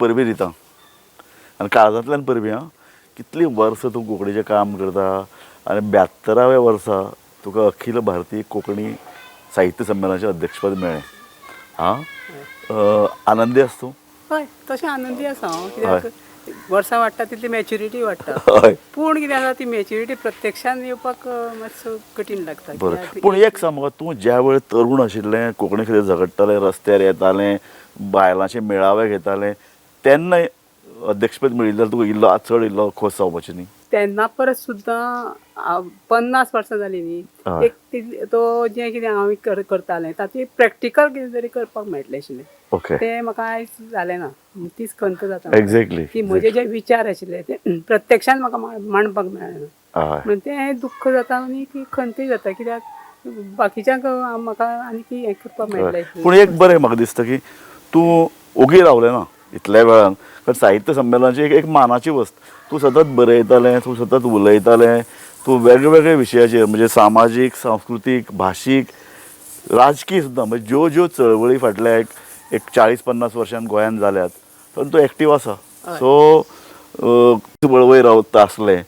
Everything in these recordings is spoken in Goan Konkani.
परबीं दिता आनी काळजांतल्यान परबीं. आं, कितलीं वर्सां तूं कोंकणीचें काम करता आनी 72व्या वर्सा तुका अखिल भारतीय कोंकणी साहित्य संमेलनाचें अध्यक्षपद मेळ्ळें. आं, आनंदी आसा तूं? हय, तशें आनंदी आसा हांव, कित्याक वर्सां वाडटा तितली मॅच्युरिटी वाडटा. पूण कितें आसा, ती मॅच्युरिटी प्रत्यक्षान येवपाक मातसो कठीण लागता. बरें, कित्याक पूण एक सांग म्हाका, तूं ज्या वेळ तरूण आशिल्लें, कोंकणी खातीर झगडटालें, रस्त्यार येतालें, बायलांचे मेळावे घेतालें, तेन्ना अध्यक्षपद मेळिल्लें जाल्यार तुका इल्लो चड इल्लो खोस जावपाची न्ही? तेन्ना परत सुद्दां 50 वर्सां जालीं न्ही, एक तो जें कितें हांव करतालें तातूंत प्रॅक्टिकल कितें तरी करपाक मेळटलें आशिल्लें. तें म्हाका आयज जालें ना, तीच खंत जाता की म्हजे जे विचार आशिल्ले ते प्रत्यक्षान म्हाका मांडपाक मेळ्ळें ना, म्हणून तें दुख्ख जाता आनी ती खंतूय जाता, कित्याक बाकीच्यांक म्हाका आनी की हें करपाक मेळटलें. पूण एक बरें म्हाका दिसता की तूं ओगी रावलें ना इतल्या वेळान, कारण साहित्य संमेलनाची एक मानाची वस्त. तूं सतत बरयतालें, तूं सतत उलयतालें, तूं वेगवेगळे विशयाचेर, म्हणजे सामाजीक, सांस्कृतीक, भाशीक, राजकीय सुद्दां, म्हणजे ज्यो ज्यो चळवळी फाटल्या एक 40-50 वर्षान गोंयांत जाल्यात, पण तूं एक्टीव आसा. सो वळवय रावता आसलें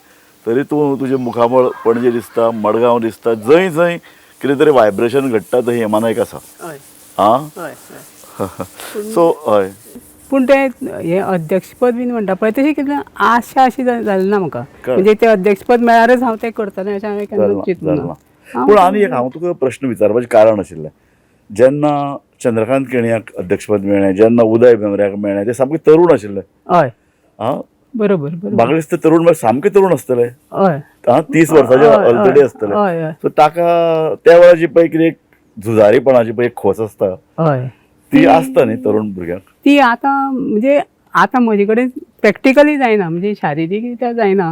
तरी तूं तुजें मुखामळ पणजे दिसता, मडगांव दिसता, जंय जंय कितें तरी वायब्रेशन घडटा थंय हेमा नायक आसा. आं, सो हय. पूण तें हें अध्यक्षपद बीन म्हणटा पळय, तशें कितें आशा अशी जाली ना म्हाका, म्हणजे तें अध्यक्षपद मेळ्ळ्यारच हांव तें करतलें अशें हांवें केन्ना चिंतूं ना. पूण आनी एक हांव तुका प्रश्न विचारपाचें कारण आशिल्लें, जेन्ना चंद्रकांत केणयाक अध्यक्षपद मेळ्ळें, जेन्ना उदय भेंब्र्याक मेळ्ळें, ते सामके तरूण आशिल्ले. हय, आं, बरोबर बरोबर. म्हाका दिसता तरूण म्हळ्यार सामके तरूण आसतले. हय. आं, 30 वर्साचे ऑलरेडी आसतले. सो ताका त्या वेळार जी पळय कितें एक झुजारीपणाची पळय एक खोस आसता, हय, ती आसता न्ही तरूण भुरग्यांक. ती आतां म्हणजे आतां म्हजे कडेन प्रॅक्टिकली जायना, म्हणजे शारिरीक रित्या जायना,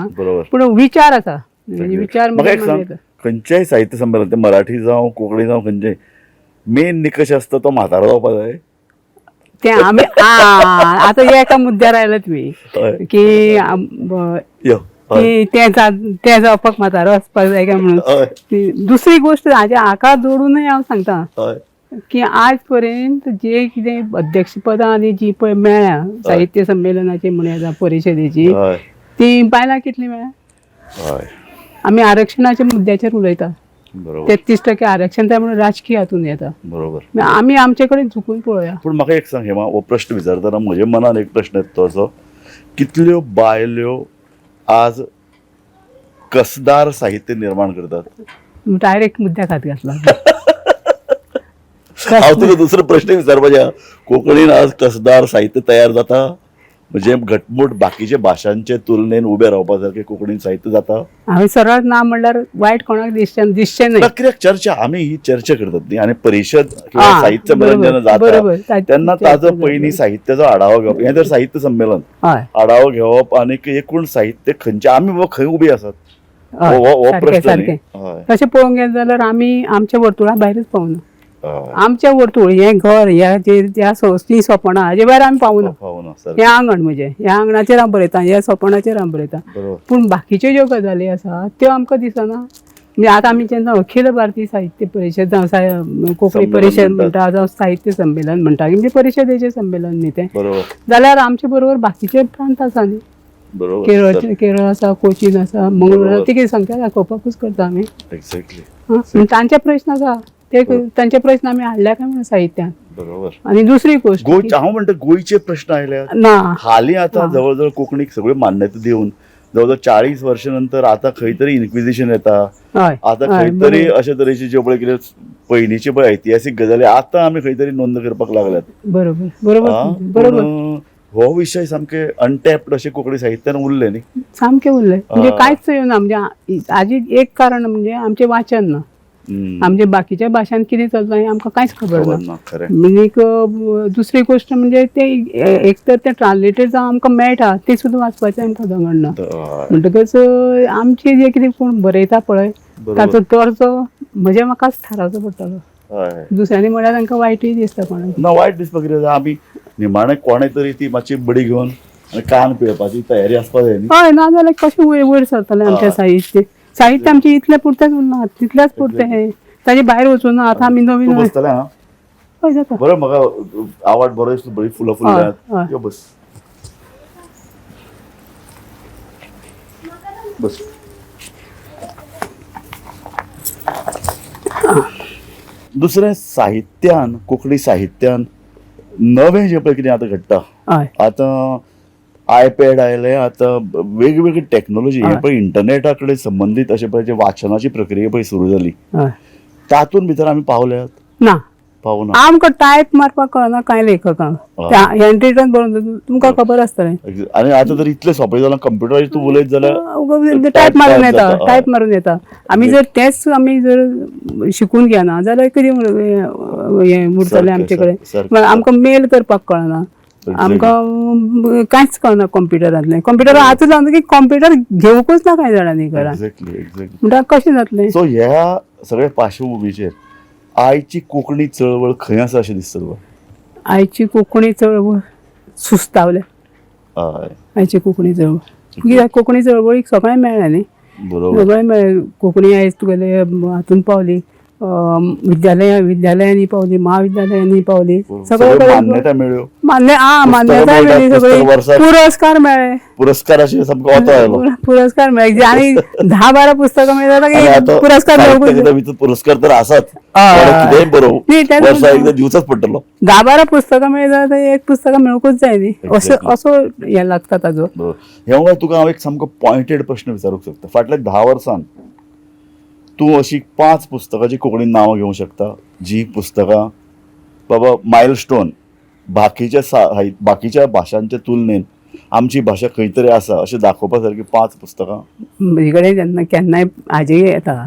पूण विचार आसा. म्हणजे विचार म्हाका एक सांग, खंयच्याय साहित्य संमेलन, ते मराठी जावं कोंकणी जावं, खंयचेय मेन निकश आसता तो म्हातारो जावपा जाय. ते आमी आतां एका मुद्द्यार आयले तुमी की तें जावपाक म्हातारो आसपाक जाय काय म्हणून. दुसरी गोश्ट हाज्या हाका जोडूनय हांव सांगता की आज पर्यंत जे कितें अध्यक्षपदां आनी जी पळय मेळ्ळ्या साहित्य संमेलनाची म्हणया जावं परिशदेची, ती बायलां कितली मेळ्ळ्या? आमी आरक्षणाच्या मुद्द्याचेर उलयता, 33% आरक्षण जाय म्हणून राजकीय हातून येता. बरोबर, आमी आमचे कडेन झुकून पळोवया. पूण म्हाका एक सांग हेमा, हो प्रश्न विचारतना म्हज्या मनान एक प्रश्न येता तो असो, कितल्यो बायल्यो आज कसदार साहित्य निर्माण करतात? डायरेक्ट मुद्द्याक हात घातला. हांव तुका दुसरो प्रश्न विचारपाचें, कोंकणीन आज कसदार साहित्य तयार जाता? म्हणजे घटमूट बाकीच्या भाशांचे तुलनेन उबे रावपा सारकें कोंकणीन साहित्य जाता? हांवें सरळ ना म्हणल्यार वायट कोणाक दिसचें न्हय. कित्याक चर्चा, आमी ही चर्चा करतात न्ही, आनी परिशद किंवा साहित्य संमेलन जेन्ना जाता तेन्ना ताजो पयलीं साहित्याचो आढावो घेवप, हें तर साहित्य संमेलन आढावो घेवप आनी एकूण साहित्य खंयचें आमी खंय उबी आसात हो प्रश्न. तशें पळोवंक गेलें जाल्यार आमी आमच्या वर्तुळा भायरच पावना. आमच्या वर्तुळ हें घर, ह्या ज्या ती सोपणां हाजे भायर आमी पावना. हें आंगण म्हजें, ह्या आंगणाचेर हांव बरयतां, ह्या सोपणाचेर हांव बरयतां, पूण बाकीच्यो ज्यो गजाली आसा त्यो आमकां दिसना. म्हणजे आतां आमी जेन्ना अखिल भारतीय साहित्य परिशद जावं कोंकणी परिशद म्हणटा जावं साहित्य संमेलन म्हणटा, म्हणजे परिशदेचें संमेलन न्ही तें, जाल्यार आमचे बरोबर बाकीचे प्रांत आसा न्ही, केरळ आसा, कोचीन आसा, मंगळूर आसा, ती कितें संख्या दाखोवपाकूच करता आमी. एक्झॅक्टली, तांचे प्रश्न आसा, ते तांचे प्रश्न आमी हाडल्या काय म्हणून साहित्यान. बरोबर. आनी दुसरी गोश्ट, हांव म्हणटा गोंयचे प्रश्न आयल्या ना हालीं आतां जवळ जवळ कोंकणीक सगळ्यो मान्यता दिवन जवळ जवळ 40 वर्सां नंतर आतां खंय तरी इन्क्विजिशन येता, आतां खंय तरी अशे तरेची ज्यो पळय कितें पयलींची पळय ऐतिहासीक गजाली आतां आमी खंय तरी नोंद करपाक लागल्यात. बरोबर बरोबर बरोबर. हो विशय सामके अनटॅप्ड अशे कोंकणी साहित्यान उरले न्ही, सामकें उरले, म्हणजे कांयच येवना. म्हणजे हाजी एक कारण म्हणजे आमचें वाचन ना, आमच्या बाकीच्या भाशांत कितें चल्लां हें आमकां कांयच खबर ना. म्हणजे दुसरी गोश्ट म्हणजे ते एक तर तें ट्रान्सलेटेड जावं आमकां मेळटा तें सुद्दां वाचपाचें आमकां धंगण ना. म्हणटकच आमचें जें कितें कोण बरयता पळय ताचो दर्जो म्हजे म्हाकाच थारावचो पडटलो, दुसऱ्यांनी म्हळ्यार तांकां वायटूय दिसता कोणाक ना. वायट दिसपाक कितें, आमी निमाणें कोणें तरी ती मातशी बडी घेवन आनी कान पिळपाची तयारी आसपाक जाय न्ही. हय, ना जाल्यार कशें वयर वयर सरतलें आमचें साहित्य? साहित्य आमचें इतलें पुरतेंच उरना, तितल्याच पुरतें हें, ताजे भायर वचूं ना. आतां आमी नवीन बसतलें. हय जाता. बरें, म्हाका आवड बरो दिसलो, बरी फुलां फुलल्यांत, यो बस. बस. दुसरें, साहित्यान, कोंकणी साहित्यान नवें जें पळय कितें आतां घडटा. हय. आतां आयपॅड आयले, आतां वेगवेगळी टॅक्नोलॉजी हे पळय इंटरनेटा कडेन संबंदीत अशें पळय जे वाचनाची प्रक्रिया पळय सुरू जाली, तातूंत भितर आमी पावल्यात? ना. पावना. आमकां टायप मारपाक कळना कांय लेखकांक. हँड रिटन बरोवन तुमकां खबर आसतलें. आनी आतां तर इतलें सोंपें जालां, कंप्युटराचेर तूं उलयत जाल्यार टायप मारून येता. जाता. टायप मारून येता. आमी जर तेच आमी जर शिकून घेना जाल्यार कितें हें उरतलें आमचे कडेन? आमकां मेल करपाक कळना, आमकां कांयच कळना कंप्युटरांतलें. कंप्युटर आतां जावन की कंप्युटर घेवंकूच ना कांय जाणांनी घरांत. एक्झॅक्टली एक्झॅक्टली म्हणटा कशें जातलें? सो ह्या सगळ्या पार्श्वभुमीचेर आयची कोंकणी चळवळ खंय आसा अशें दिसता तुका? आयची कोंकणी चळवळ सुस्तावल्या. आयची कोंकणी चळवळ कित्याक, कोंकणी चळवळीक सगळें मेळ्ळें न्ही. सगळें मेळ्ळें. कोंकणी आयज तुगेले हातून पावली, विद्यालयांनी पावली, महाविद्यालयांनी पावली, सगळ्यो सगळे मान्यता मेळ्ळ्यो. मान्य पुस्तकां मान्यताय मेळटात, मेळ्ळी सगळी. पुस्तकां वर्साक. पुरस्कार मेळ्ळे. पुरस्काराचे सामको ओतो आयलो. पुरस्कार मेळ्ळे आनी 10-12 पुस्तकां मेळ्ळी आनी जाल्यार आतां पुरस्कार साहित्य मेळूंकूच जाय. अकादमीचो पुरस्कार तर आसाच. कोणाक कितेंय बरोवं, न्ही, तेंच वर्सा म्हणटा. एकदां दिवचाच पडटलो. 10-12 पुस्तकां मेळ्ळी जाल्यार एक पुस्तकां मेळूंकूच जाय न्ही. असो असो हें लागता ताजो. बरोबर. हे मुखार तुका हांव एक सामको पॉयंटेड प्रश्न विचारूंक सोदता. फाटल्या 10 वर्सान तूं अशी 5 पुस्तकांची कोंकणीन नांवां घेवंक शकता जी पुस्तकां बाबा मायलस्टोन, बाकीच्या बाकीच्या भाशांच्या तुलनेन आमची भाशा खंय तरी आसा अशें दाखोवपा सारकी 5 पुस्तकां? म्हजे कडेन जेन्ना केन्नाय हाजे येता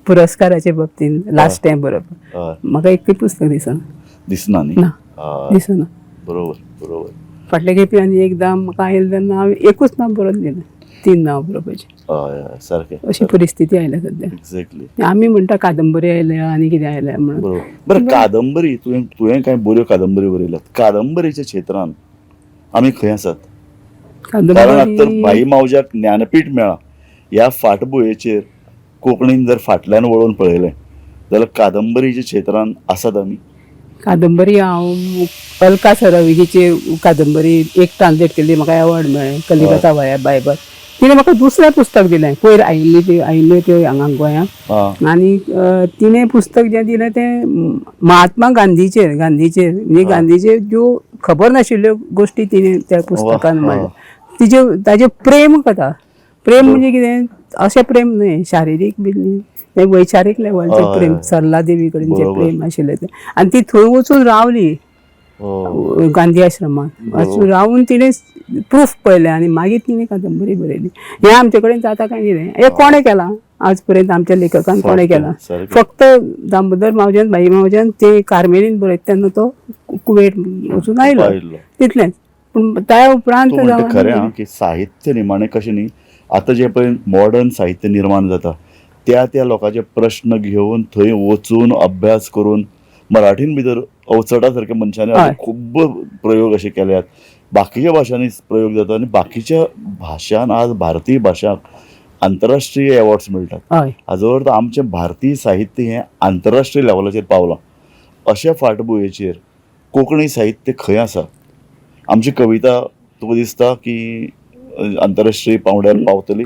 पुरस्काराचे बाबतीन लास्ट टायम बरोबर, म्हाका एकूय पुस्तक दिसना. दिसना न्ही? ना. दिसना. बरोबर बरोबर फाटले खेपे आनी एकदां म्हाका आयलें तेन्ना हांवें एकूच नांव बरोवन दिलें, 3 नांव बरोवपाचें. हय हय सारकें. अशी परिस्थिती आयल्या सद्या. आमी म्हणटा कादंबरी आयल्या आनी कितें आयल्या म्हणून. बरोबर. बरं, कादंबरी तुवें तुवें कांय बऱ्यो कादंबरी बरयल्यात. कादंबरीच्या क्षेत्रान आमी खंय आसात? कारण आतां तर कादंबरी भाई मावज्याक ज्ञानपीठ मेळ्ळां ह्या फाटभुंयेचेर कोंकणीन जर फाटल्यान वळोवन पळयलें जाल्यार कादंबरीच्या क्षेत्रान आसात आमी? कादंबरी हांव अलका सराविगीची कादंबरी एक ट्रान्सलेट केल्ली, म्हाका एवॉर्ड मेळ्ळें, कलिकता वाया बायबर. तिणें म्हाका दुसरें पुस्तक दिलें पयर, आयिल्ली ती, आयिल्ल्यो त्यो हांगा गोंयांत. आनी तिणें पुस्तक जें दिलें तें महात्मा गांधीचेर, गांधीचेर म्हणजे गांधीचेर ज्यो खबर नाशिल्ल्यो गोश्टी तिणें त्या पुस्तकान मांडल्या. तिच्यो ताच्यो प्रेम कथा, प्रेम म्हणजे कितें अशें प्रेम न्हय शारिरीक बी न्ही, तें वैचारीक लेवलचें प्रेम, सरला देवी कडेन जें प्रेम आशिल्लें तें. आनी ती थंय वचून रावली गांधी आश्रमांत, वचून रावून तिणें प्रूफ पळयलें आनी मागीर तिणें कादंबरी बरयली. हें आमचे कडेन जाता काय कितें? हें कोणें केलां आज पर्यंत आमच्या लेखकान कोणें केलां? फक्त दामोदर मावज्यान, भाई मावज्यान ते कार्मेलीन बरयता तेन्ना तो कुवेट वचून आयलो, तितलेंच. पूण त्या उपरांत तूं म्हणटा खरें आं, की साहित्य निमाणें कशें न्ही, आतां जें पळय मॉडर्न साहित्य निर्माण जाता त्या त्या लोकांचे प्रश्न घेवन थंय वचून अभ्यास करून मराठीन भितर अवचटा सारक्या मनशांनी आतां खूब्ब प्रयोग अशे केल्यात, बाकीच्या भाशांनी प्रयोग जाता आनी बाकीच्या भाशान आज भारतीय भाशांक आंतरराष्ट्रीय एवॉर्ड्स मेळटात. हाजो अर्थ आमचें भारतीय साहित्य हें आंतरराष्ट्रीय लेवलाचेर पावलां. अशा फाटभुंयेचेर कोंकणी साहित्य खंय आसा? आमची कविता तुका दिसता की आंतरराष्ट्रीय पांवड्यार पावतली?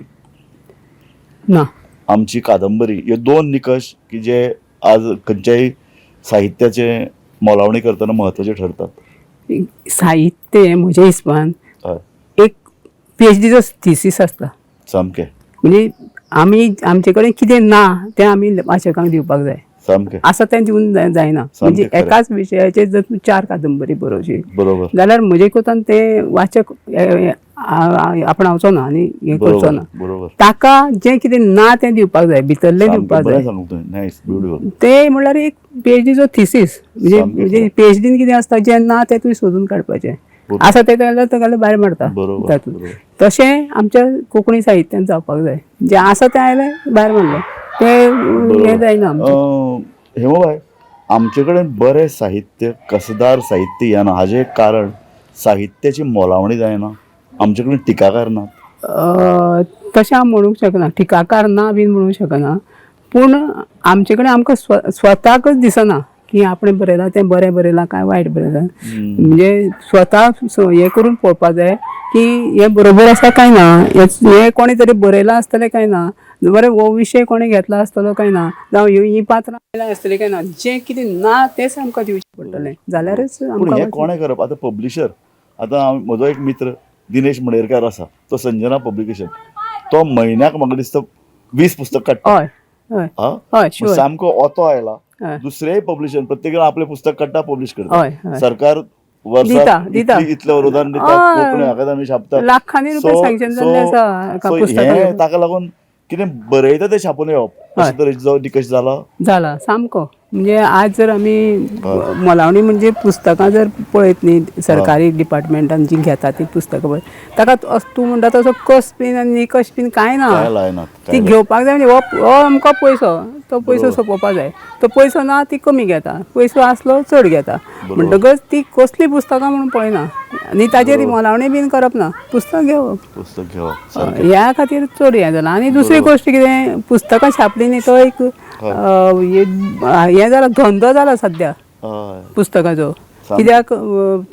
ना. आमची कादंबरी, ह्यो 2 निकश की जे आज खंयच्याय साहित्याचे मोलावणी करतना म्हत्वाचे ठरतात. साहित्य हें म्हज्या हिसपान एक PhDचो थिसीस आसता. सामकें. म्हणजे आमी आमचे कडेन कितें ना तें आमी वाचकांक दिवपाक जाय. सामकें. आसा तें दिवन जायना. म्हणजे एकाच विशयाचेर जर तूं 4 कादंबरी बरोवची जाल्यार म्हजे कोतान ते वाचक आपणावचो ना आनी हें करचो ना. ताका जें कितें ना तें दिवपाक जाय, भितरलें दिवपाक जाय. तें म्हणल्यार एक PhDचो थिसीस. म्हणजे PhDन कितें आसता, जें ना तें तुवें सोदून काडपाचें, आसा तें जाल्यार ताका भायर मारता तातूंत. तशें आमच्या कोंकणी साहित्यान जावपाक जाय, जें आसा तें आयलें भायर मारलें तें हें जायना. हेमाबाय, आमचे कडेन बरें साहित्य, कसदार साहित्य येना हाजें एक कारण साहित्याची मोलावणी जायना, आमचे कडेन टिकाकार ना. तशें हांव म्हणूंक शकना, टिकाकार ना बीन म्हणूंक शकना, पूण आमचे कडेन आमकां स्वताकच दिसना की आपणें बरयलां तें बरें बरयलां काय वायट बरयलां. म्हणजे स्वता हें करून पळोवपा जाय की हें बरोबर आसा काय ना, हें कोणें तरी बरयलां आसतलें काय ना, बरें हो विशय कोणें घेतला आसतलो काय ना, जावं हीं पात्रां आयलां आसतलीं काय ना. जें कितें ना तेंच आमकां दिवचें पडटलें जाल्यारच पूण आमकां. हें कोणें करप आतां? पब्लिशर, आतां हांव म्हजो एक मित्र दिनेश मणेरकार आसा, तो संजना पब्लिकेशन, तो म्हयन्याक म्हाका दिसता 20 पुस्तक काडटा. हय हय. हा? हय, शुअर. सामको ओतो आयला. हय. दुसरेय पब्लिशन, प्रत्येक जण आपलें पुस्तक काडटा, पब्लिश हय, करता. हय. सरकार दिता, वर्साक दिता. इतलें अनुदान दिता, हय. कोंकणी अकादमी छापता. लाखांनी रुपया sanction जाल्ले आसा एका पुस्तकाक. हें ताका लागून कितें बरयता तें छापून येवप अशे हय. तरेचो निकश जाला. जाला सामको. म्हणजे आज जर आमी मोलावणी म्हणजे पुस्तकां जर पळयत न्ही, सरकारी डिपार्टमेंटान जी घेता ती पुस्तकां पळय, ताका तूं म्हणटा तसो कस बीन आनी निकश बीन कांय ना. काय लायनात. ती घेवपाक जाय. म्हणजे हो हो आमकां पयसो, तो पयसो सोंपोवपा जाय. तो पयसो ना ती कमी घेता, पयसो आसलो चड घेता. म्हणटकच ती कसली पुस्तकां म्हणून पळयना आनी ताजेर मोलावणी बीन करप ना, पुस्तक घेवप. पुस्तक घेवप. ह्या खातीर चड हें जालां. आनी दुसरी गोश्ट कितें, पुस्तकां छापलीं न्ही तो एक हें जाला, धंदो जाला सद्या हय पुस्तकाचो. कित्याक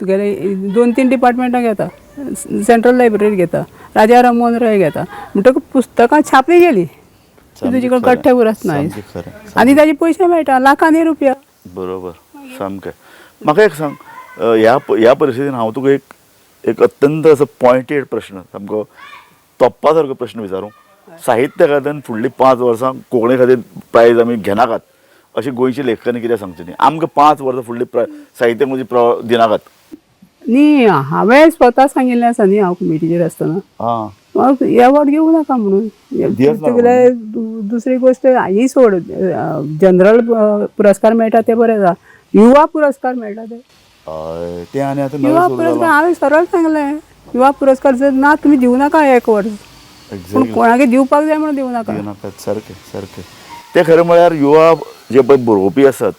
तुगेले 2-3 डिपार्टमेंटां घेता, सेंट्रल लायब्ररी घेता, राजा राममोहन रॉय घेता, म्हणटकच पुस्तकां छापली गेली ती तुजे कडेन कट्टे उरत ना. सामकें खरें. आनी ताजे पयशे मेळटा लाखांनी रुपया. बरोबर, सामकें. म्हाका एक सांग, ह्या ह्या परिस्थितीन हांव तुका एक एक अत्यंत असो पॉयंटेड प्रश्न, सामको तोप्पा सारको प्रश्न विचारूं? साहित्य अकादमीन फुडलीं 5 वर्सां कोंकणी खातीर प्रायज आमी घेनाकात अशें गोंयच्या लेखकांनी कितें सांगचें न्ही? आमकां 5 वर्सां फुडली साहित्य म्हणजे दिनाकात. न्ही, हांवें स्वता सांगिल्लें आसा न्ही, हांव कमिटीचेर आसतना आं मग एवॉर्ड घेवं नाका म्हणून. दियच नाका. तुगेले दुसरी गोश्ट ही सोड, जनरल पुरस्कार मेळटा ते बरें आसा, युवा पुरस्कार मेळटा ते. हय, तें आनी आतां नवें युवा सुरू पुरस्कार जालां. हांवें सरळ सांगलें, युवा पुरस्कार जर ना तुमी दिवं नाका एक वर्स, पूण कोणाकय दिवपाक जाय म्हणून दिवं नाका. दिनाकात, सारकें सारकें. तें खरें म्हळ्यार युवा जे पळय बरोवपी आसात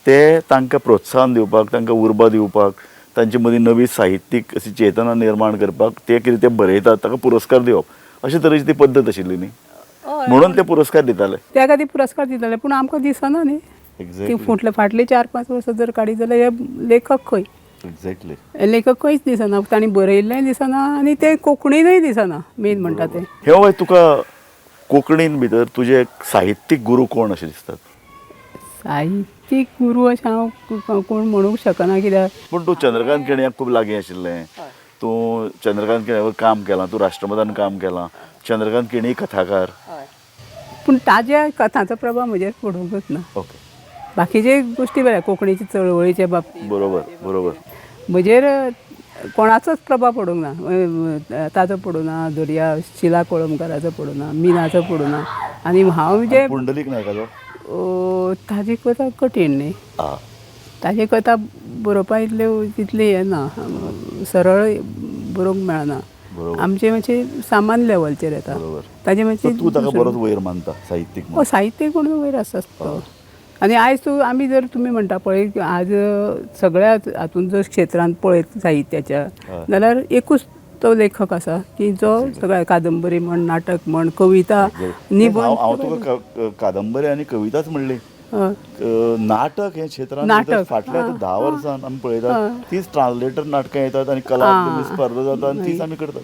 ते तांकां प्रोत्साहन दिवपाक, तांकां उर्बा दिवपाक, तांचे मदीं नवी साहित्यीक अशी चेतना निर्माण करपाक ते कितें ते बरयतात ताका पुरस्कार दिवप अशे तरेची ती पद्दत आशिल्ली न्ही, म्हणून ते पुरस्कार दिताले. त्या खातीर पुरस्कार दिताले, पूण आमकां दिसना न्ही ती. एक्झॅक्टली. फाटले 4-5 वर्सां जर काडीत जाल्यार हे लेखक खंय, एक्झॅक्टली. हे लेखक खंयच दिसना, तांणी बरयल्लेंय दिसना आनी ते कोंकणीनूय दिसना, मेन म्हणटा तें. हे बाय, तुका कोंकणीन भितर तुजे साहित्यीक गुरू कोण अशें दिसतात? साहित्यीक गुरू अशें हांव कोण म्हणूंक शकना, कित्याक पूण तूं चंद्रकांत केणयाक खूब लागीं आशिल्लें, तूं चंद्रकांत केणयावर काम केलां, तूं राष्ट्रमतान काम केलां, चंद्रकांत केणी कथाकार. पूण ताज्या कथांचो प्रभाव म्हजेर पडूंकच ना. ओके. बाकीचे गोश्टी बऱ्या, कोंकणीचे चळवळीच्या बाबतींत बरोबर बरोबर. म्हजेर कोणाचोच प्रभाव पडूंक ना, ताजो पडूं ना, दर्या शिला कोळंबकाराचो पडूं ना, मिनाचो पडूं ना. आनी हांव जे पुंडलीक नायकाचो? ताजी कथा कठीण न्ही. आं. ताजी कथा बरोवपा इतल्यो तितली हें ना, सरळ बरोवंक मेळना. आमचे मातशे सामान्य लेवलचेर येता ताजे मातशे. तूं ताका बरोच वयर मानता साहित्यीक हो, म्हणून? साहित्यीक म्हणून वयर आसता तो. आनी आयज तूं आमी जर तुमी म्हणटा पळय, आज सगळ्या हातून जर क्षेत्रांत पळयत साहित्याच्या जाल्यार एकूच तो लेखक आसा की जो सगळ्या कादंबरी म्हण, नाटक म्हण, कविता, हांव हांव निबंद. तुका कादंबरी आनी कविताच म्हणली, नाटक हे क्षेत्रांत नाटक, भितर फाटल्या आतां 10 वर्सां आमी पळयतात तीच ट्रान्सलेटर नाटकां येतात आनी कला अकादमी स्पर्धा जाता आनी तीच आमी करतात.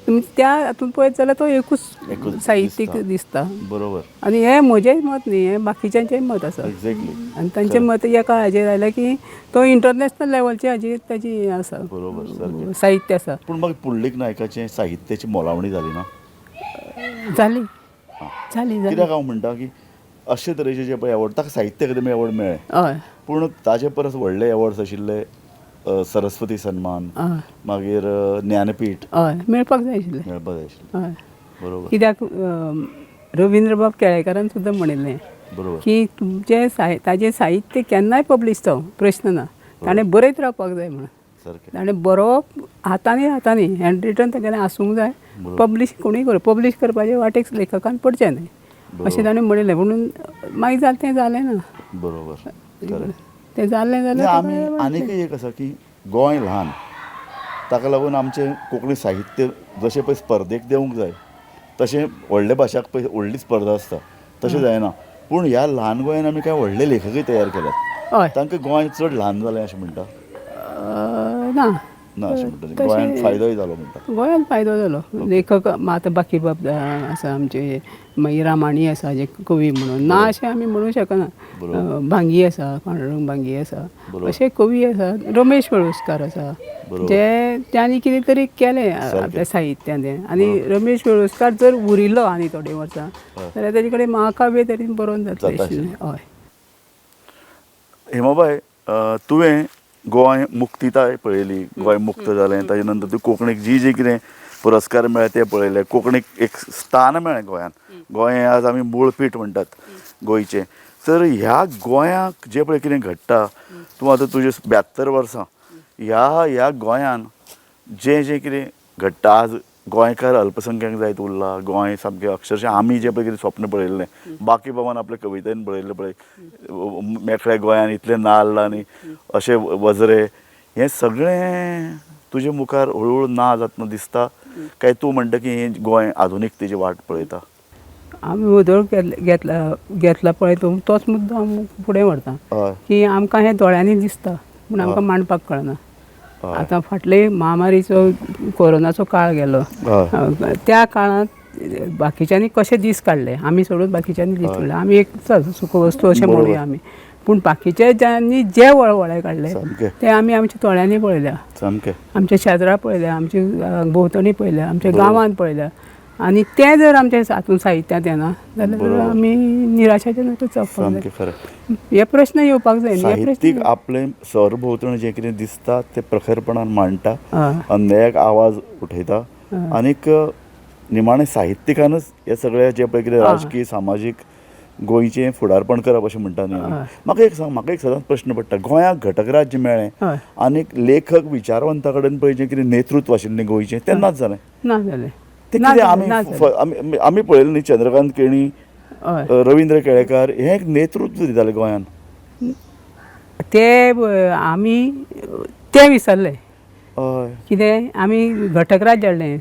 तुमी त्या हातून पळयत जाल्यार तो एकूच एकूच साहित्यीक दिसता. बरोबर. आनी हें म्हजेंय मत न्ही, हें बाकीच्यांचेंय मत आसा. एक्झॅक्टली. आनी तांचें मत एका हाजेर आयलें की तो इंटरनॅशनल लेवलचे हाजेर ताजी हें आसा, बरोबर, सारकें. साहित्य आसा. पूण मागीर पुंडलीक नायकाचें साहित्याची मोलावणी जाली ना? जाली जाली जाली. कित्याक हांव म्हणटा की अशे तरेचे जे पळय एवॉर्ड, ताका साहित्य अकादमी एवॉर्ड मेळ्ळें, हय. पूण ताजे परस व्हडले एवॉर्ड्स आशिल्ले सरस्वती सन्मान, मागीर ज्ञानपीठ. हय, मेळपाक जाय आशिल्लें. मेळपाक जाय आशिल्लें. हय. बरोबर. कित्याक रविंद्रबाब केळेकारान सुद्दां म्हणिल्लें की तुमचें ताजें साहित्य केन्नाय पब्लीश जावं प्रश्न ना, ताणें बरयत रावपाक जाय म्हणून. सारकें. ताणें बरोवप हातांनी हातांनी हँड रिटन तागेलें आसूंक जाय, पब्लीश कोणूय करूं, पब्लीश करपाचे वाटेक लेखकान पडचें न्हय अशें ताणें म्हणिल्लें. म्हणून मागीर जालें तें जालें ना. बरोबर, खरें. तें जालें जाल्यार आमी आनीकय एक आसा की गोंय ल्हान, ताका लागून आमचें कोंकणी साहित्य जशें पळय स्पर्धेक देंवूंक जाय तशें व्हडल्या भाशाक पळय व्हडली स्पर्धा आसता तशें जायना, पूण ह्या ल्हान गोंयान आमी कांय व्हडले लेखकय तयार केल्यात. हय. तांकां गोंय चड ल्हान जालें अशें म्हणटा? ना. ना अशें म्हणटा. गोंयान फायदोय जालो म्हणटा. गोंयांत फायदो जालो. लेखक आतां बाकीबाब आसा आमचे, मागीर रामाणी आसा जे कवी म्हणून ना अशें आमी म्हणूं शकना. भांगी आसा, पांडुरंग भांगी आसा, अशे कवी आसा, रमेश वेळुस्कार आसा, जे तांणी कितें तरी केलें आपल्या साहित्यांत. आनी रमेश वेळुस्कार जर उरिल्लो आनी थोडीं वर्सां जाल्यार ताजे कडेन महाकाव्य तरी बरोवन जातलें आशिल्लें. हय. हेमाबाय, तुवें गोंय मुक्तिताय पळयली, गोंय मुक्त जालें, ताजे नंतर तूं कोंकणीक जी जी कितें पुरस्कार मेळ्ळे ते पळयले, कोंकणीक एक स्थान मेळ्ळें गोंयांत. गोंय आज आमी मूळपीठ म्हणटात गोंयचें. तर ह्या गोंयाक जें पळय कितें घडटा, तूं आतां तुजें 72 वर्सां, ह्या ह्या गोंयान जें जें कितें घडटा, आज गोंयकार अल्पसंख्याक जायत उरला, गोंय सामकें अक्षरशः आमी जें पळय कितें स्वप्न पळयल्लें, बाकीबाबान आपल्या कवितेन पळयल्लें पळय, मेकळ्या गोंयान इतले नाल्ल आनी अशे वजरे, हें सगळें तुजे मुखार हळुहळू ना जातना दिसता काय तूं म्हणटा की हें गोंय आधुनिकतेची वाट पळयता? आमी वदळ घेतला घेतला पळय तोच मुद्दो आमी फुडें व्हरता की आमकां हें दोळ्यांनी दिसता पूण आमकां मांडपाक कळना. आतां फाटले महामारीचो कोरोनाचो काळ गेलो, त्या काळांत बाकीच्यांनी कशे दीस काडले, आमी सोडून बाकीच्यांनी दीस काडले, आमी एक चल सुखवस्तू अशें म्हणुया आमी, पूण बाकीचे ज्यांनी जे वळवळे काडले ते आमी आमच्या दोळ्यांनी पळयल्या, आमच्या शेजरा पळयल्या, आमच्या भोंवतणी पळयल्या, आमच्या गांवांत पळयल्या. आनी तें जर आमच्या हातून साहित्यांत येना जाल्यार आमी निराशाचे चवपाक जाय. हे प्रश्न येवपाक जाय. साहित्यीक आपले सरभोंवतणी जें कितें दिसता तें प्रखरपणान मांडटा, अन्यायाक आवाज उठयता, आनीक निमाणें साहित्यिकानच हे सगळे जे पळय कितें राजकीय सामाजीक गोंयचें फुडारपण करप अशें म्हणटा न्ही. म्हाका एक सांग, म्हाका एक सदांच प्रश्न पडटा, गोंयाक घटक राज्य मेळ्ळें आनीक लेखक विचारवंता कडेन पळय जें कितें नेतृत्व आशिल्लें गोंयचें तेन्नाच जालें ना जालें. ते कितें आमी आमी पळयलें न्ही, चंद्रकांत केणी, रवींद्र केळेकार हें एक नेतृत्व दितालें गोंयान. ते आमी ते विसरले. कितें आमी घटक राज्य हाडलें,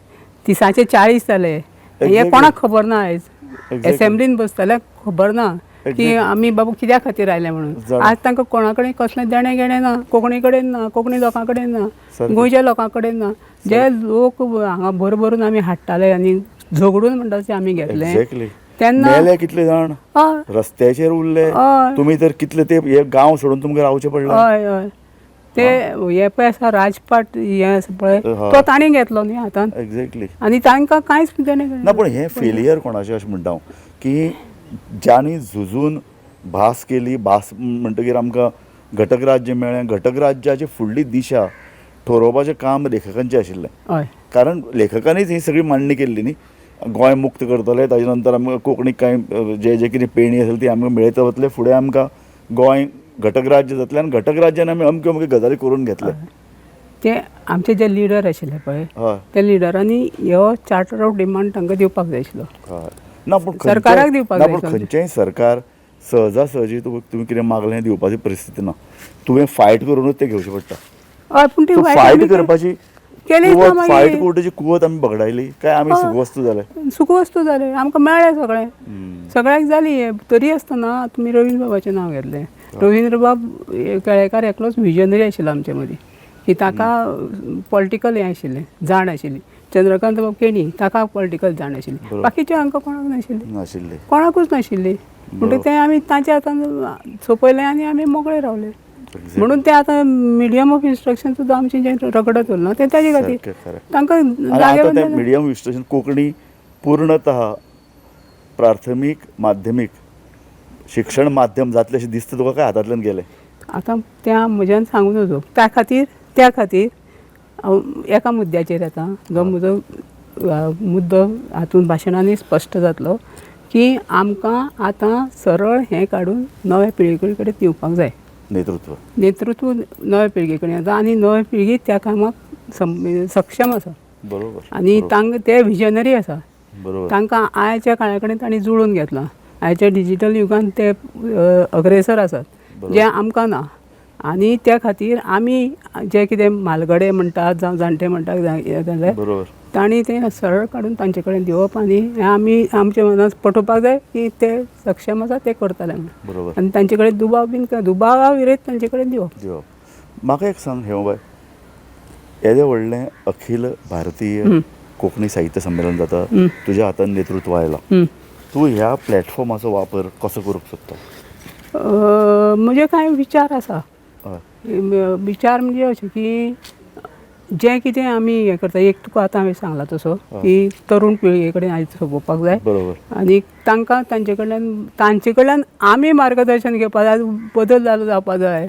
30चे 40 जाले, हें कोणाक खबर ना. आयज एसेंब्लीन बसतल्याक खबर ना की आमी बाबू कित्या खातीर आयले म्हणून. आज तांकां कोणा कडेन कसलें देणें घेणें ना, कोंकणी कडेन ना, कोंकणी लोकां कडेन ना, गोंयच्या लोकां कडेन ना. जे लोक हांगा भरभरून आमी हाडटाले आनी झगडून म्हणटा ते आमी घेतले तेन्ना कितले जाण रस्त्याचेर उरले. तुमी तर कितले ते हे गांव सोडून तुमकां रावचें पडलें. हय हय, ते हे पळय आसा राजपाट हें आसा पळय तो तांणी घेतलो न्ही हातान. एक्झॅक्टली. आनी तांकां कांयच देणें ना. पूण हें फेलियर कोणाचें अशें म्हणटा हांव की ज्यांनी झुजून भास केली, भास म्हणटकीर आमकां घटक राज्य मेळ्ळें, घटक राज्याची फुडली दिशा ठरोवपाचें काम लेखकांचें आशिल्लें. कारण लेखकांनीच ही सगळी मांडणी केल्ली न्ही, गोंय मुक्त करतले, ताजे नंतर आमकां कोंकणीक कांय जे जे कितें पेणी आसली ती आमकां मेळयत वतले, फुडें आमकां गोंय घटक राज्य जातलें आनी घटक राज्यान आमी अमक्यो अमक्यो गजाली करून घेतले. ते आमचे जे लिडर आशिल्ले पळय त्या लिडरांनी ह्यो चार्टर ऑफ डिमांड तांकां दिवपाक जाय आशिल्लो. ना पूण सरकाराक दिवपाक जाय. पूण खंयचेंय सरकार सहजासहजी तुवें कितें मागलें दिवपाची परिस्थिती ना, तुवें फायट करूनच तें घेवचें पडटा. हय, पूण ती फायट करपाची फायट करपाची कुवत आमी बगडायली काय आमी सुखवस्तू जाले? सुखवस्तू जाले, आमकां मेळ्ळें सगळें, सगळ्याक जाली. तरी आसतना तुमी रवीन्द्रबाबाचें नांव घेतलें, रवीन्द्रबाब केळेकार एकलोच विजनरी आशिल्लो आमचे मदीं की ताका पॉलिटिकल हें आशिल्लें, जाण आशिल्ली. चंद्रकांत बाब केणी ताका पॉलिटिकल जाण आशिल्ली, बाकीचे हांकां कोणाक नाशिल्ली, कोणाकूच नाशिल्ली. म्हणटकीर तें आमी तांच्या हातान सोंपयलें आनी आमी मोकळे रावले. म्हणून ते आतां मिडियम ऑफ इन्स्ट्रक्शन सुद्दां आमचें जें रगडत उरलां तें ताजे खातीर तांकां जागे. मिडियम ऑफ इन्स्ट्रक्शन कोंकणी पूर्णतः प्राथमीक माध्यमीक शिक्षण माध्यम जातलें अशें दिसता तुका काय हातांतल्यान गेलें? आतां तें म्हज्यान सांगूं नजो. त्या खातीर त्या खातीर हांव एका मुद्द्याचेर येता, जो म्हजो मुद्दो हातून भाशणांनी स्पश्ट जातलो की आमकां आतां सरळ हें काडून नव्या पिळगे कडेन दिवपाक जाय नेतृत्व. नेतृत्व नव्या पिळगे कडेन येता आनी नव्या पिळगी त्या कामाक सक्षम आसा. बरोबर. आनी तांकां ते विजनरी आसा. बरोबर. तांकां आयच्या काळा कडेन तांणी जुळून घेतलां. आयच्या डिजीटल युगान ते अग्रेसर आसात जे आमकां ना. आनी त्या खातीर आमी जे कितें म्हालगडे म्हणटात जावं जाणटे म्हणटात जाल्यार तांणी तें सरळ काडून तांचे कडेन दिवप आनी हें आमी आमच्या मनात पटोवपाक जाय की ते सक्षम आसा, ते करतले म्हणून. आनी तांचे कडेन दुबाव बीन दुबावा विरयत तांचे कडेन दिवप. दिवप. म्हाका एक सांग हेमाबाय, येदें व्हडलें अखील भारतीय कोंकणी साहित्य संमेलन जाता, तुज्या हातान नेतृत्व आयलां, तूं ह्या प्लॅटफॉर्माचो वापर कसो करूंक सोदता? म्हजे कांय विचार आसा. विचार म्हणजे अशें की जें कितें आमी हें करता, एक तुका आतां हांवें सांगलां तसो की तरूण पिळगे कडेन आयज सोंपोवपाक जाय. आनी तांकां तांचे कडल्यान आमी मार्गदर्शन घेवपाक जाय, बदल जालो जावपाक जाय.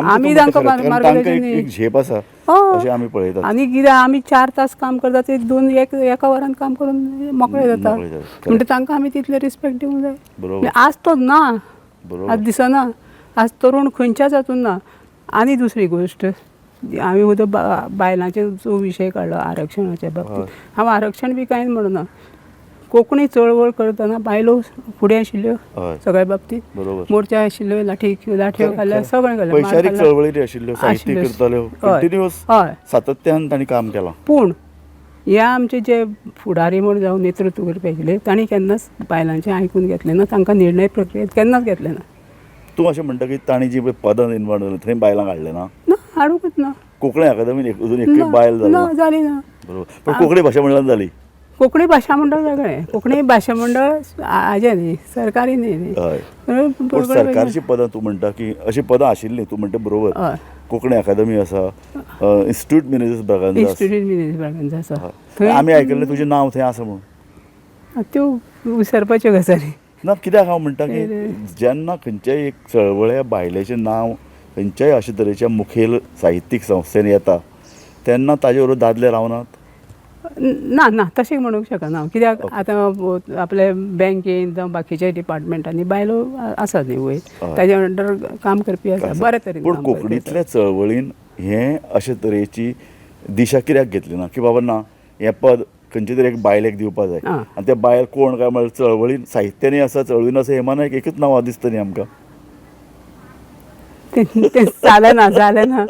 आमी तांकां मार्गदर्शन एक झेप आसा अशें आमी पळयतात. आनी कितें आमी 4 तास काम करता ते 2 एका वरान काम करून मोकळे जाता, म्हणटा तांकां आमी तितले रिस्पेक्ट दिवंक जाय. आज तो ना, आज दिसना, आज तरूण खंयच्याच हातून ना. आनी दुसरी गोश्ट, हांवें वयता बायलांचो जो विशय काडलो आरक्षणाच्या बाबतींत, हांव आरक्षण बी कांय म्हणना, कोंकणी चळवळ करतना बायलो फुडें आशिल्ल्यो सगळ्या बाबतींत, मोर्चा आशिल्ल्यो, लाठयो खाल्ल्या, सगळें खाल्लें, वैचारीक चळवळी आशिल्ल्यो, साहित्य करताल्यो, कंटिन्युअस सातत्यान तांणी काम केलां. पूण ह्या आमचे जे फुडारी म्हूण जावं नेतृत्व करपी आशिल्ले तांणी केन्नाच बायलांचें आयकून घेतलें ना, तांकां निर्णय प्रक्रियेंत केन्नाच घेतलें ना. तूं अशें म्हणटा की तांणी जी पदां निर्माण जालीं थंय बायलांक हाडलें ना? ना, हाडूंकच ना. कोंकणी अकादमीन अजून एक बायल जाली ना, जाली ना. बरोबर. पण कोंकणी भाशा मंडळान जाली. कोंकणी भाशा मंडळ वेगळें, कोंकणी भाशा मंडळ हाजें न्ही, सरकारी न्ही. पूण सरकारची पदां तूं म्हणटा की अशीं पदां आशिल्लीं, तूं म्हणटा बरोबर. कोंकणी अकादमी आसा, इन्स्टिट्यूट मिनेझीस ब्रागांझा, इन्स्टिट्यूट मिनेझीस ब्रागांझा आसा. आमी आयकल्लें तुजें नांव थंय आसा म्हणून. त्यो विसरपाच्यो गजाली ना. कित्याक हांव म्हणटा की जेन्ना खंयच्याय एक चळवळ्या बायलेचें नांव खंयच्याय अशे तरेच्या मुखेल साहित्यीक संस्थेन येता तेन्ना ताजे बरोबर दादले रावनात? ना ना, तशें म्हणूंक शकना. कित्याक आतां आपले बँकेन जावं बाकीच्या डिपार्टमेंटांनी बायलो आसात न्ही वयर, ताज्या अंडर काम करपी आसा बरे तरेन. पूण कोंकणींतल्या चळवळीन हें अशे तरेची दिशा कित्याक घेतली ना की बाबा ना हें पद खंयचे तरी एक बायलेक दिवपा जाय, आनी ते बायल कोण काय म्हळ्यार चळवळीन साहित्यानी आसा, चळवळीन आसा, हेमा नायक एकच नांव दिसता न्ही आमकां. तें जालें ना, जालें ना,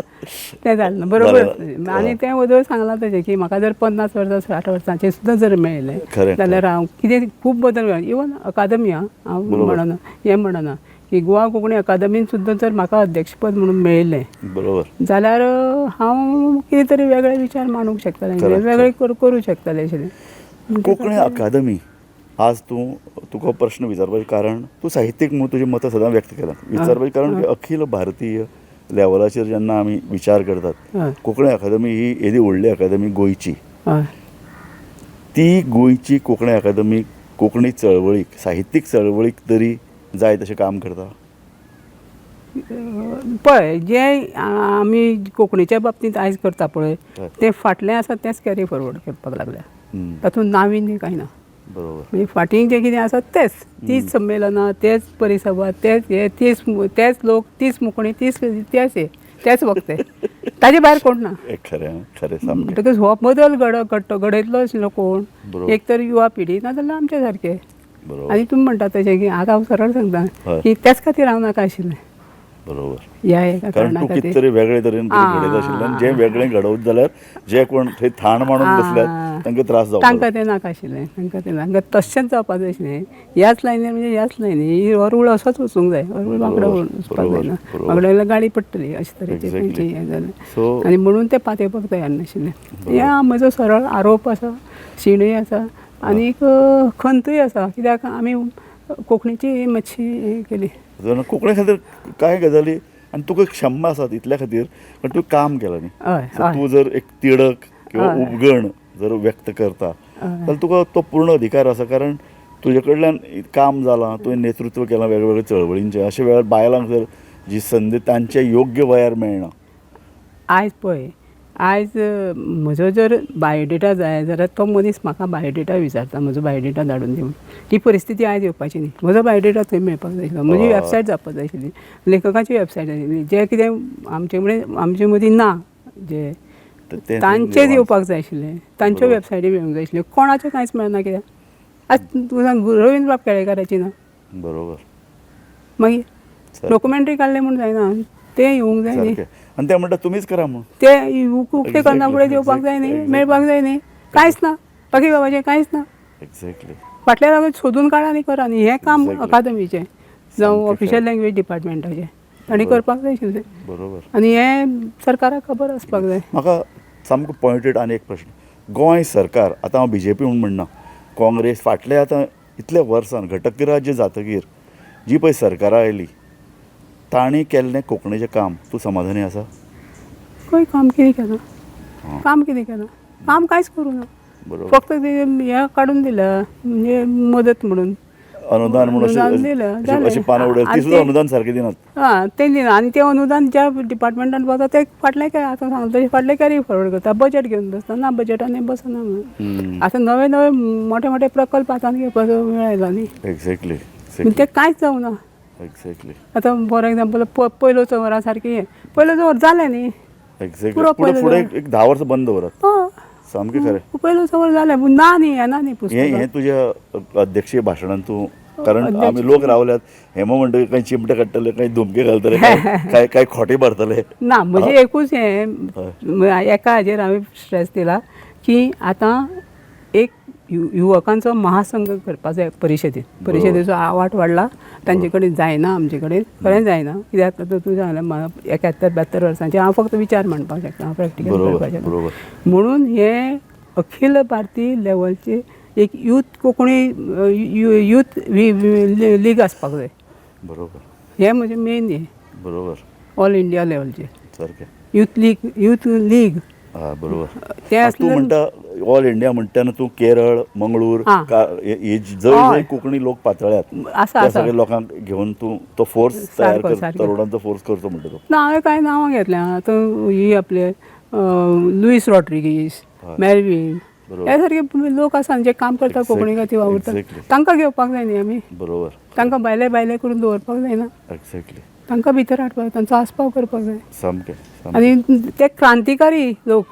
तें जालें ना. बरोबर. आनी तें वदळ सांगलां तशें की म्हाका जर 50 वर्सां 60 वर्सांचें सुद्दां जर मेळ्ळें जाल्यार हांव कितें खूब बदल मेळ्ळो. इवन अकादमी हांव म्हणना हें म्हणना की गोवा कोंकणी अकादमीन सुद्दां जर म्हाका अध्यक्षपद म्हणून मेळिल्लें बरोबर जाल्यार हांव कितें तरी वेगळे विचार मांडूंक शकतालें, वेगळे करूं शकतालें आशिल्लें. कोंकणी अकादमी आज तूं तुका प्रश्न विचारपाचें कारण तूं साहित्यीक म्हणून तुजें मतां सदां व्यक्त केलां, विचारपाचें कारण की अखील भारतीय लेवलाचेर जेन्ना आमी विचार करतात, कोंकणी अकादमी ही येदी व्हडली अकादमी गोंयची, ती गोंयची कोंकणी अकादमी कोंकणी चळवळीक, साहित्यीक चळवळीक तरी जाय तशें काम करता? पळय, जें आमी कोंकणीच्या बाबतींत आयज करता पळय तें फाटलें आसा तेंच कॅरी फॉरवर्ड करपाक लागल्या, तातूंत नाविन्य कांय ना. बरोबर. म्हणजे फाटीं जें कितें आसा तेंच, तीच संमेलनां, तेच परिसभा, तेच हे, तेच लोक, तीच मुखणी, तीच तेच हे, तेच वक्ते, ताजे भायर कोण ना. खरें खरें. म्हणटकच हो बदल घडयतलो आशिल्लो कोण, एक तर युवा पिढी ना जाल्यार आमच्या सारके. आनी तुमी म्हणटा तशें की आतां हांव सरळ सांगता की त्याच खातीर हांव नाका आशिल्लें. बरोबर. ह्या एका कारण तूं कितें तरी वेगळे तरेन घडयत आशिल्लें, जें वेगळें घडोवत जाल्यार जे कोण थंय थाण मांडून बसल्यात तांकां त्रास जावपाक, तांकां तें नाका आशिल्लें, तांकां तें नाका, तशेंच जावपाक जाय आशिल्लें. ह्याच लायनीर म्हणजे ह्याच लायनीर हो रूळ असोच वचूंक जाय, हो रूळ वांकडो वचपाक जायना, वांकडो जाल्यार गाडी पडटली अशे तरेचें तेंचें हें जालें. आनी म्हणून ते पातेवपाक तयार नाशिल्लें. ह्या म्हजो सरळ आरोप आसा, शिणूय आसा आनीक खंतूय आसा, कित्याक आमी कोंकणीची मातशी हें केली. कोंकणी खातीर कांय गजाली आनी तुका क्षमा आसा तितल्या खातीर, पण तूं काम केलां न्ही. तूं जर एक तिडक किंवा उपगण जर व्यक्त करता जाल्यार तुका तो पूर्ण अधिकार आसा, कारण तुजे कडल्यान काम जालां, तुवें नेतृत्व केलां वेगवेगळ्या चळवळींचें. अशा वेळार बायलांक जर जी संदी तांच्या योग्य वयार मेळना. आयज पळय, आयज म्हजो जर बायोडेटा जाय जाल्यार तो मनीस म्हाका बायोडेटा विचारता, म्हजो बायोडेटा धाडून दी म्हणून. ही परिस्थिती आयज येवपाची न्ही. म्हजो बायोडेटा थंय मेळपाक जाय आशिल्लो, म्हजी वेबसायट जावपाक जाय आशिल्ली, लेखकाची वेबसायट आशिल्ली, जें कितें आमचे कडेन आमचे मदीं ना जे तांचें येवपाक जाय आशिल्लें, तांच्यो वेबसायटी मेळूंक जाय आशिल्ल्यो, कोणाचें कांयच मेळना. कित्याक आज तूं सांग रवीन्द्रबाब केळेकाराची ना. बरोबर. मागीर डॉक्युमेंटरी काडलें म्हूण जायना, तें येवंक जाय न्ही. आनी ते म्हणटा तुमीच करा म्हूण, ते उक्ते करना फुडें येवपाक जाय न्ही, मेळपाक जाय न्ही. कांयच ना, बाकीबाबाचें कांयच ना. फाटल्या लागून सोदून काडा आनी करा न्ही हें काम. अकादमीचें जावं ऑफिशियल लँग्वेज डिपार्टमेंटाचें तांणी करपाक जाय आशिल्लें. आनी हें सरकाराक खबर आसपाक जाय. म्हाका सामको पॉयंटेड आनी एक प्रश्न, गोंय सरकार, आतां हांव बीजेपी म्हूण म्हणना, काँग्रेस, फाटले आतां इतले वर्सान घटक राज्य जातकीर जी पळय सरकारां आयली तांणी केल्लें कोंकणीचें काम तूं समाधानी आसा? खंय काम कितें केलां? काम कितें केलां? काम कांयच करूं ना. फक्त ते हें काडून दिल्या म्हणजे मदत म्हणून, अनुदान म्हणून अनुदान दिलें, जालें. अशें पानां उडयलें, ती आनी सुद्दां अनुदान सारकें दिनात. आं, तें दिना. आनी तें अनुदान ज्या डिपार्टमेंटान वता ते फाटलें काय आतां सांगता तशें फाटलें कॅरी फॉरवर्ड करता, बजेट घेवन बसता ना, बजेटान बसना म्हणून. आतां नवे नवे मोठे मोठे प्रकल्प हातान घेवपाचो वेळ आयला न्ही. पूण तें कांयच जावना. आतां फॉर एग्जाम्पल पयलो चंवरा सारकें हें पयलो चंवर जालें न्ही. पुरो पुढे पयलो फुडें चंवर. एक 10 वर्सां बंद दवरात. सामकें खरें. पयलो चंवर जालें पूण ना न्ही, येना न्ही हें पुस्तकां. हें तुज्या अध्यक्षीय भाशणान तूं, कारण आमी लोक रावल्यात हेमो म्हणटकीर कांय चिमटे काडटले, कांय धुमके घालतले, काय काय खोटे भरतले. ना, म्हजें एकूच हें एका हाजेर हांवें स्ट्रेस दिला की आतां एक युवकांचो महासंघ करपाक जाय परिशदेन. परिशदेचो आवाट वाडला, तांचे कडेन जायना, आमचे कडेन खरेंच जायना. कित्याक आतां तूं सांगलें 71 72 वर्सांचे हांव फक्त विचार मांडपाक शकता, हांव प्रॅक्टिकल करपाक शकता. म्हणून हें अखिल भारतीय लेवलचे एक यूथ कोंकणी यूथ लीग आसपाक जाय. हें म्हजें मेन हें. ऑल इंडिया लेवलचे यूथ लीग, यूथ लीग. बरोबर. तें तूं आसलें म्हणटा ऑल इंडिया म्हणटा तेन्ना तूं केरळ, मंगळूर, हे जंय जंय कोंकणी लोक पातळ्यात आसा, त्या आसा. सगळ्या लोकांक घेवन तूं तो फोर्स तयार कर, तरुणांचो फोर्स करचो म्हणटा तूं. ना, हांवें कांय नांवां घेतल्या आतां ही आपले लुईस रॉड्रिगीस, मेलवीन, हे सारके लोक आसा जे काम करता कोंकणी खातीर वावुरता, तांकां घेवपाक जाय न्ही आमी. तांकां भायले भायले करून दवरपाक जायना. तांकां भितर हाडपाक, तांचो आस्पाव करपाक जाय. आनी ते क्रांतिकारी लोक.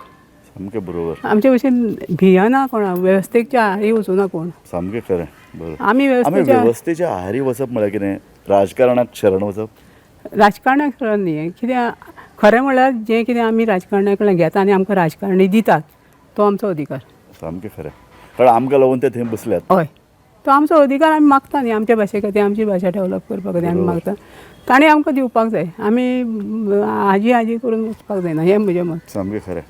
सामकें बरोबर. आमचे भशेन भियना कोणा, वेवस्थेच्या आहारी वचूना कोण. सामकें खरें. बरोबर. आमी आमी वेवस्थेच्या वेवस्थेच्या आहारी वचप म्हळ्यार कितें? राजकारणाक शरण वचप? राजकारणाक शरण न्ही. कित्याक खरें म्हळ्यार जें कितें आमी राजकारण्या कडल्यान घेता आनी आमकां राजकारणी दितात तो आमचो अधिकार. सामकें खरें. कारण आमकां लागून ते थंय बसल्यात. हय, तो आमचो अधिकार आमी मागता न्ही, आमच्या भाशे खातीर, आमची भाशा डेवलप करपा खातीर आमी मागता, ताणें आमकां दिवपाक जाय. आमी हाजी हाजी करून वचपाक जायना, हें म्हजें मत. सामकें खरें.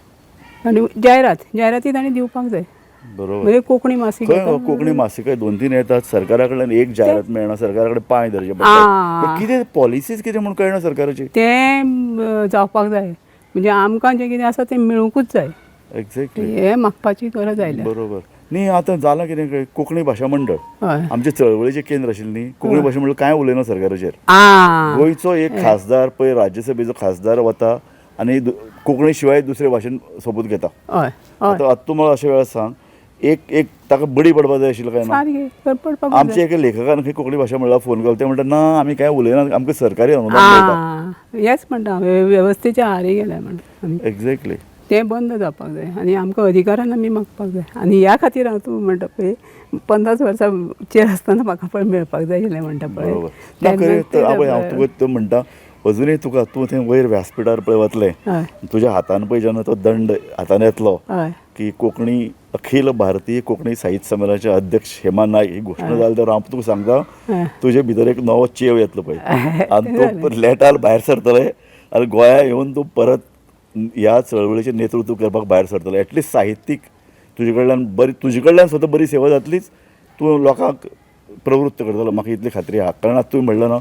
आनी जायराती ताणें दिवपाक जाय. म्हणजे कोंकणी मासीक खंय कोंकणी मासिकां 2-3 येतात, सरकारा कडल्यान एक जायरात मेळना, सरकारा कडेन पांय धरचे पडटा. कितें पॉलिसीज कितें म्हूण कळना सरकाराची. तें जावपाक जाय, म्हणजे आमकां जें कितें आसा तें मेळुंकूच जाय. हें मागपाची गरज आयल्या. बरोबर. न्ही आतां जालां कितें, कोंकणी भाशा मंडळ आमचे चळवळीचें केंद्र आशिल्लें न्ही, कोंकणी भाशा मंडळ कांय उलयना सरकाराचेर. गोंयचो एक खासदार पळय राज्यसभेचो खासदार वता आनी कोंकणी शिवाय दुसरे भाशेन सोपूत घेता. आतां तूं म्हाका अशे वेळार सांग, एक एक ताका बडी पडपाक जाय आशिल्लें काय ना? आमच्या एका लेखकान खंय कोंकणी भाशा मंडळाक फोन केलो, ते म्हणटा ना आमी कांय उलयना, आमकां सरकारी अनुदान मेळटा. हेंच म्हणटा, वेवस्थेच्या आहारी गेल्या म्हणटा. एक्झॅक्टली. तें बंद जावपाक जाय आनी आमकां अधिकारान आमी मागपाक जाय. आनी ह्या खातीर हांव तूं म्हणटा पळय 50 वर्सांचेर आसतना म्हाका पळय मेळपाक जाय आशिल्लें म्हणटा पळय. हांव तुका म्हणटा अजुनूय तुका तूं थंय वयर व्यासपिठार पळय वतलें, तुज्या हातान पळय जेन्ना तो दंड हातान येतलो की कोंकणी अखिल भारतीय कोंकणी साहित्य संमेलनाचे अध्यक्ष हेमा नायक ही घोशणा जाली तर हांव तुका सांगता तुजे भितर एक नवो चेव येतलो पळय आनी तूं लेटार भायर सरतले आनी गोंया येवन तूं परत ह्या चळवळीचें नेतृत्व करपाक भायर सरतले. एटलिस्ट साहित्यीक तुजे कडल्यान बरी, तुजे कडल्यान सुद्दां बरी सेवा जातलीच, तूं लोकांक प्रवृत्त करतलो, म्हाका इतली खात्री आहा. कारण आतां तुवें म्हणलें ना,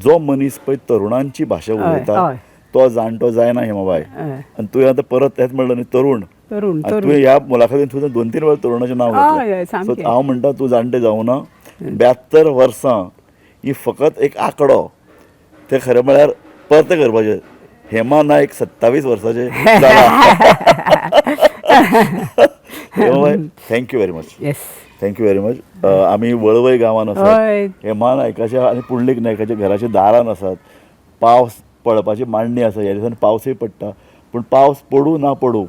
जो मनीस पळय तरुणांची भाशा उलयता तो जाणटो जायना हेमाबाय. आनी तुवें आतां परत तेंच म्हणलें न्ही, तरुण. तरुण. तुवें ह्या मुलाखतीन तुवें 2-3 वेळा तरुणाचें नांव घेतलें. सो हांव म्हणटा तूं जाणटें जावना, 72 वर्सां ही फकत एक आंकडो, तें खरें म्हळ्यार परतें करपाचें. हेमा नायक 27 वर्साचे. Hemabai, thank you very much. Yes, thank you very much. आमी वळवय गांवान आसात, हेमा नायकाच्या आनी पुंडलीक नायकाच्या घराच्या दारान आसात. पावस पडपाची मांडणी आसा, ह्या दिसांनी पावसूय पडटा, पूण पावस पडूं ना पडूं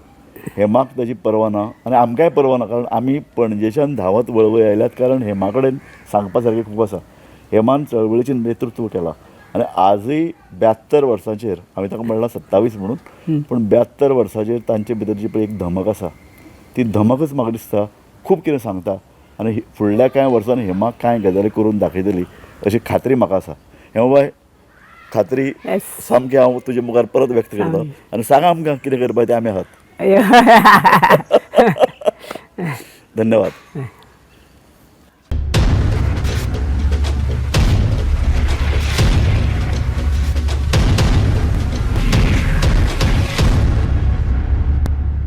हेमाक ताची पर्वा ना आनी आमकांय पर्वा ना, कारण आमी पणजेच्यान धांवत वळवय आयल्यात, कारण हेमा कडेन सांगपा सारकें खूब आसा. हेमान चळवळीचें नेतृत्व केलां आनी आजूय 72 वर्सांचेर, हांवें ताका म्हणलां 27 म्हणून, पूण 72 वर्सांचेर तांचे भितर जी पळय एक धमक आसा ती ती धमकच म्हाका दिसता खूब कितें सांगता आनी फुडल्या कांय वर्सांनी हेमा कांय गजाली करून दाखयतली अशी खात्री म्हाका आसा. हेमाबाय, खात्री सामकी हांव तुजे मुखार परत व्यक्त करता आनी सांगा आमकां कितें करपाचें तें आमी आहात. धन्यवाद.